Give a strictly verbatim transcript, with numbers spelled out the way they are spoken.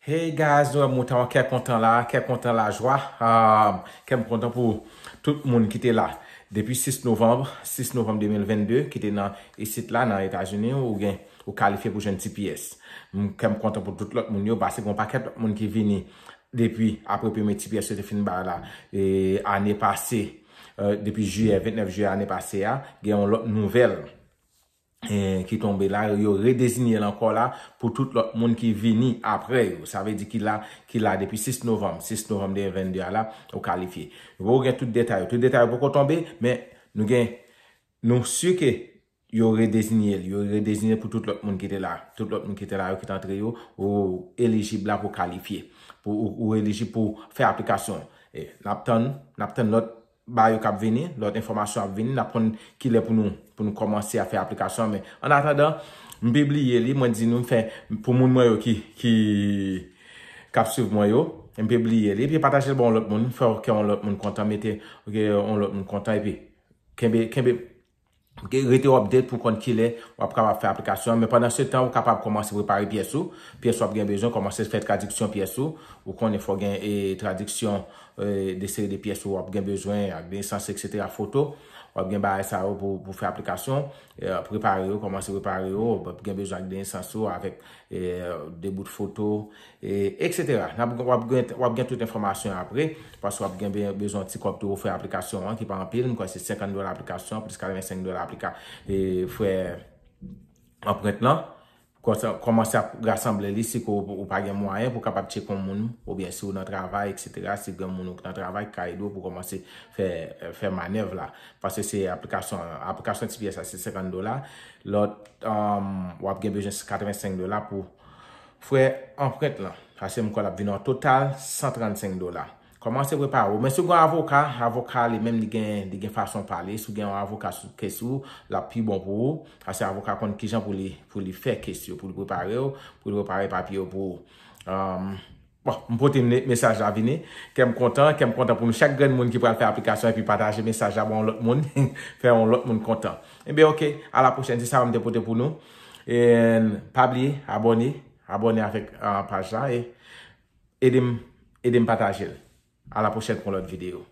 Hey guys, nou wè m mouton an kè kontan la, kè kontan lajwa. Ah, kè m kontan pou tout moun ki te la depi sis novanm, sis novanm de mil vennde, ki te nan isit la, nan Etazini, ou gen, ou kalifye pou jwenn T P S. M, kè m kontan pou tout lòt moun yo, paske gen yon pakèt lòt moun ki vini depi apre premye T P S yo te fin bay la, e, ane pase, e, depi jiyè, vennèf jiyè ane pase a, gen yon lòt nouvèl, e, ki tonbe la, yo redeziye l ankò la pou tout lòt moun ki vini apre yo. Sa vle di ki la, ki la depi sis novanm, sis novanm de mil vennde a la, ou kalifye. Ou gen tout detay yo. Tout detay yo poko tonbe, men nou gen, nou si ke yo redeziye l, yo redeziye l pou tout lòt moun ki te la. Tout lòt moun ki te la, yo ki te antre yo, ou elijib la pou kalifye. Pou, ou, ou elijib pou fè aplikasyon. E, n ap tann, n ap tann lòt bagay yo k ap vini, lòt enfòmasyon ap vini, n ap konn kilè pou nou, pou nou kòmanse a fè aplikasyon an. Men, an atandan, m pibliye li, mwen di nou, m fè, pou moun mwen yo ki, ki, k ap swiv mwen yo, m pibliye li, epi pataje l ba yon lòt moun, fè kè yon lòt moun kontan, mete, ok, yon lòt moun kontan, epi kenbe, kenbe, ok, rete update pou konn kilè w ap kapab fè aplikasyon an, men pandan se tan, ou kapab kòmanse prepare pyès ou, pyès w ap gen bezwen, kòmanse fè tradiksyon pyès ou, ou konnen fò gen, e, tradiksyon, e, de seri de pyès ou w ap gen bezwen, ak de nesans, et cetera, foto, w ap gen bagay sa yo pou, pou fè aplikasyon, e, prepare yo, kòmanse prepare yo, w ap gen bezwen ak de nesans ou, avèk, e, de bout foto, e, et cetera. N ap, w ap gen, w ap gen tout enfòmasyon apre, paske w ap gen be-, bezwen ti kòb tou pou fè aplikasyon an, ki pa anpil, m kwè se senkant dola aplikasyon, plis katrevensenk dola aplika-, e, frè anprent lan. Kòmanse, kòmanse ap rasanble li si ke w, ou pa gen mwayen pou w kapab tcheke yon moun, oubyen si w nan travay, et cetera, si gen moun ou ki nan travay ki ka ede w pou w kòmanse fè, fè manèv la. Paske se aplikasyon, aplikasyon T P S la, se senkant dola. Lòt, um, w ap gen bezwen katrevensenk dola pou frè anprent lan. Paske m kwè l ap vin an total san trannsenk dola. Kòmanse prepare w. Men si w gen yon avoka, avoka li menm li gen, li gen fason pa li. Si w gen yon avoka sou kes ou, l ap pi bon pou ou. Paske avoka konn kijan pou li, pou li fè kes yo, pou li prepare w, pou li prepare papye yo pou ou. Um, bon, m pote m-, mesaj la vini. Kè m kontan, kè m kontan pou nou. Chak grenn moun ki pral fè aplikasyon epi pataje mesaj la ba yon lòt moun, fè yon lòt moun kontan. Ebyen, ok, a la pwochèn, se sa m te pote pou nou. E pa bliye, abòne, abòne avèk, ah, paj la e ede m, ede m pataje l. A la pwochèn pou yon lòt videyo.